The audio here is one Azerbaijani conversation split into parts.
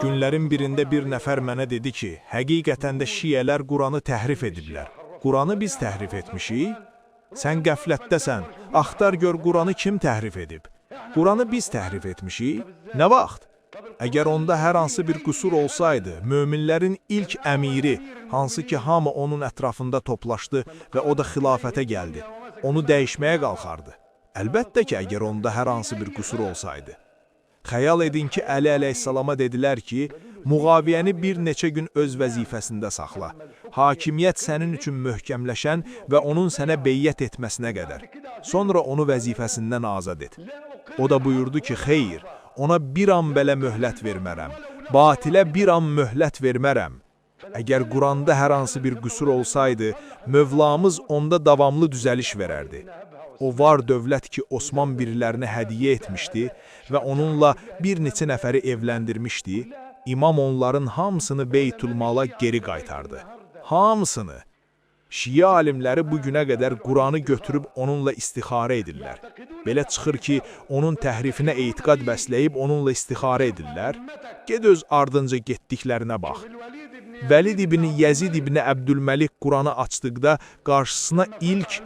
Günlərin birində bir nəfər mənə dedi ki, həqiqətən də şiələr Quranı təhrif ediblər. Quranı biz təhrif etmişik? Sən qəflətdəsən. Axtar gör Quranı kim təhrif edib. Quranı biz təhrif etmişik? Nə vaxt? Əgər onda hər hansı bir qüsur olsaydı, möminlərin ilk əmiri, hansı ki hamı onun ətrafında toplaşdı və o da xilafətə gəldi, onu dəyişməyə qalxardı. Əlbəttə ki, əgər onda hər hansı bir qüsur olsaydı. Xəyal edin ki, Əli əleyhissalama dedilər ki, Muaviyəni bir neçə gün öz vəzifəsində saxla. Hakimiyyət sənin üçün möhkəmləşən və onun sənə beyyət etməsinə qədər. Sonra onu vəzifəsindən azad et. O da buyurdu ki, xeyr, ona bir an belə möhlət vermərəm. Batilə bir an möhlət vermərəm. Əgər Quranda hər hansı bir qüsur olsaydı, Mövlamız onda davamlı düzəliş verərdi. O var dövlət ki, Osman birilərinə hədiyyə etmişdi və onunla bir neçə nəfəri evləndirmişdi, İmam onların hamısını Beytülmala geri qaytardı. Hamısını. Şiə alimləri bu günə qədər Quranı götürüb onunla istixarə edirlər. Belə çıxır ki, onun təhrifinə etiqad bəsləyib onunla istixarə edirlər. Ged öz ardınca getdiklərinə bax. Vəlid ibn Yəzid ibn Əbdülməlik Quranı açdıqda qarşısına ilk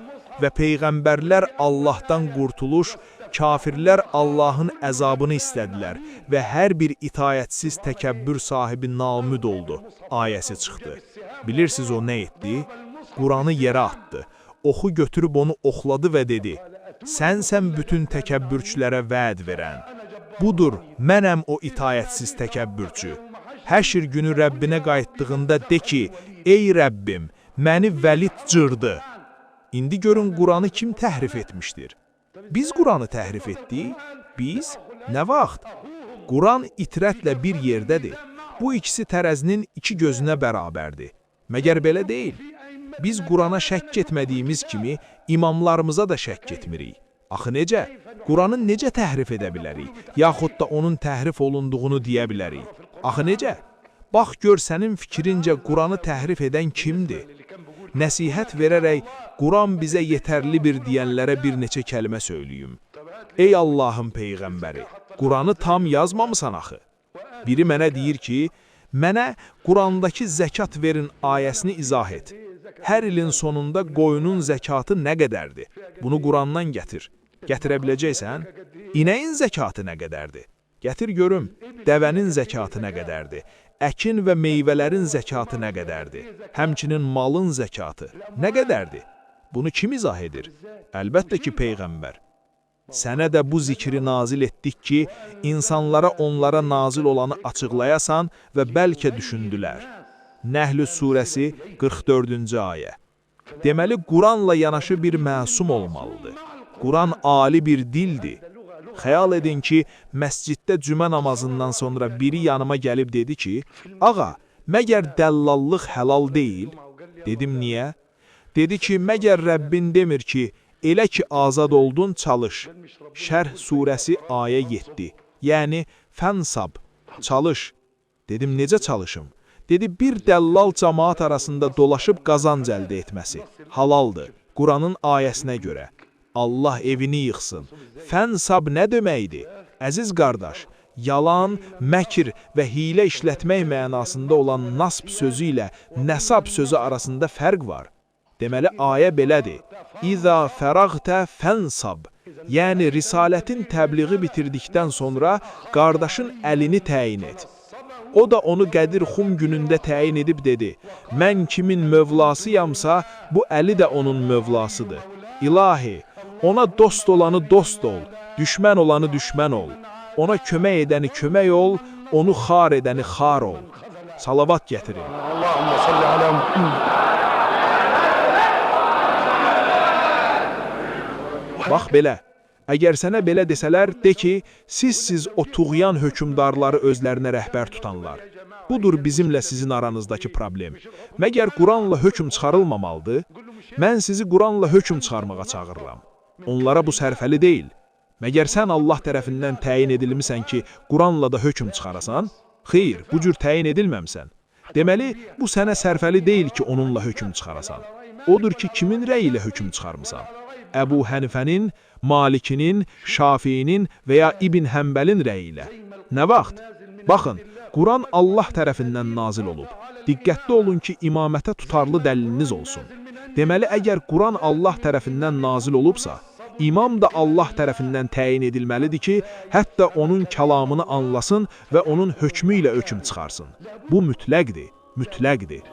və peyğəmbərlər Allahdan qurtuluş, kafirlər Allahın əzabını istədilər və hər bir itayətsiz təkəbbür sahibi namüd oldu ayəsi çıxdı. Bilirsiniz o nə etdi? Quranı yerə atdı. Oxu götürüb onu oxladı və dedi: "Sənsən bütün təkəbbürçülərə vəd verən. Budur, mənəm o itayətsiz təkəbbürçü." Həşr günü Rəbbinə qayıtdığında de ki, ey Rəbbim, məni Vəlid cırdı. İndi görün Quranı kim təhrif etmişdir? Biz Quranı təhrif etdik? Biz? Nə vaxt? Quran itrətlə bir yerdədir. Bu ikisi tərəzinin iki gözünə bərabərdir. Məgər belə deyil? Biz Qurana şəkk etmədiyimiz kimi imamlarımıza da şəkk etmirik. Axı necə? Quranı necə təhrif edə bilərik? Yaxud da onun təhrif olunduğunu deyə bilərik? Axı necə? Bax gör sənin fikrincə Quranı təhrif edən kimdir? Nəsihət verərək Quran bizə yetərli bir deyənlərə bir neçə kəlmə söyləyim. Ey Allahın peyğəmbəri, Quranı tam yazmamısan axı. Biri mənə deyir ki, mənə Qurandakı zəkat verin ayəsini izah et. Hər ilin sonunda qoyunun zəkatı nə qədərdir? Bunu Qurandan gətir. Gətirə biləcəksən? İnəyin zəkatı nə qədərdir? Gətir görüm, dəvənin zəkatı nə qədərdir? Əkin və meyvələrin zəkatı nə qədərdir? Həmçinin malın zəkatı nə qədərdir? Bunu kim izah edir? Əlbəttə ki, peyğəmbər. Sənə də bu zikri nazil etdik ki, insanlara onlara nazil olanı açıqlayasan və bəlkə düşündülər. Nəhl surəsi 44-cü ayə. Deməli, Quranla yanaşı bir məsum olmalıdır. Quran ali bir dildir. Xəyal edin ki, məsciddə cümə namazından sonra biri yanıma gəlib dedi ki, ağa, məgər dəllallıq halal deyil? Dedim, niyə? Dedi ki, məgər Rəbbin demir ki, elə ki azad oldun, çalış. Şərh surəsi ayə 7. Yəni, fənsab, çalış. Dedim, necə çalışım? Dedi, bir dəllal cəmaat arasında dolaşıb qazanc əldə etməsi. Halaldır, Quranın ayəsinə görə. Allah evini yıxsın. Fənsab nə deməkdir? Əziz qardaş, yalan, məkir və hilə işlətmək mənasında olan nasb sözü ilə nəsab sözü arasında fərq var. Deməli, ayə belədir. İza fəragtə fənsab. Yəni, risalətin təbliği bitirdikdən sonra qardaşın əlini təyin et. O da onu Qədir Xum günündə təyin edib dedi, mən kimin mövlasıyamsa, bu Əli də onun mövlasıdır. İlahi, ona dost olanı dost ol, düşmən olanı düşmən ol. Ona kömək edəni kömək ol, onu xar edəni xar ol. Salavat gətirin. Allahümme salli ala Muhammed. Bax belə. Əgər sənə belə desələr, de ki, sizsiz o tuğyan hökmdarları özlərinə rəhbər tutanlar. Budur bizimlə sizin aranızdakı problem. Məgər Quranla hökm çıxarılmamalıdır? Mən sizi Quranla hökm çıxarmağa çağırıram. Onlara bu sərfəli deyil. Məgər sən Allah tərəfindən təyin edilmisən ki, Quranla da hökm çıxarasan? Xeyr, bu cür təyin edilməmsən. Deməli, bu sənə sərfəli deyil ki, onunla hökm çıxarasan. Odur ki, kimin rəyi ilə hökm çıxarmısan? Əbu Hənifənin, Malikinin, Şafiinin və ya İbn Həmbəlin rəyi ilə. Nə vaxt? Baxın, Quran Allah tərəfindən nazil olub. Diqqətli olun ki, imamətə tutarlı dəliliniz olsun. Deməli, əgər Quran Allah tərəfindən nazil olubsa, imam da Allah tərəfindən təyin edilməlidir ki, hətta onun kəlamını anlasın və onun hökmü ilə hökm çıxarsın. Bu mütləqdir, mütləqdir.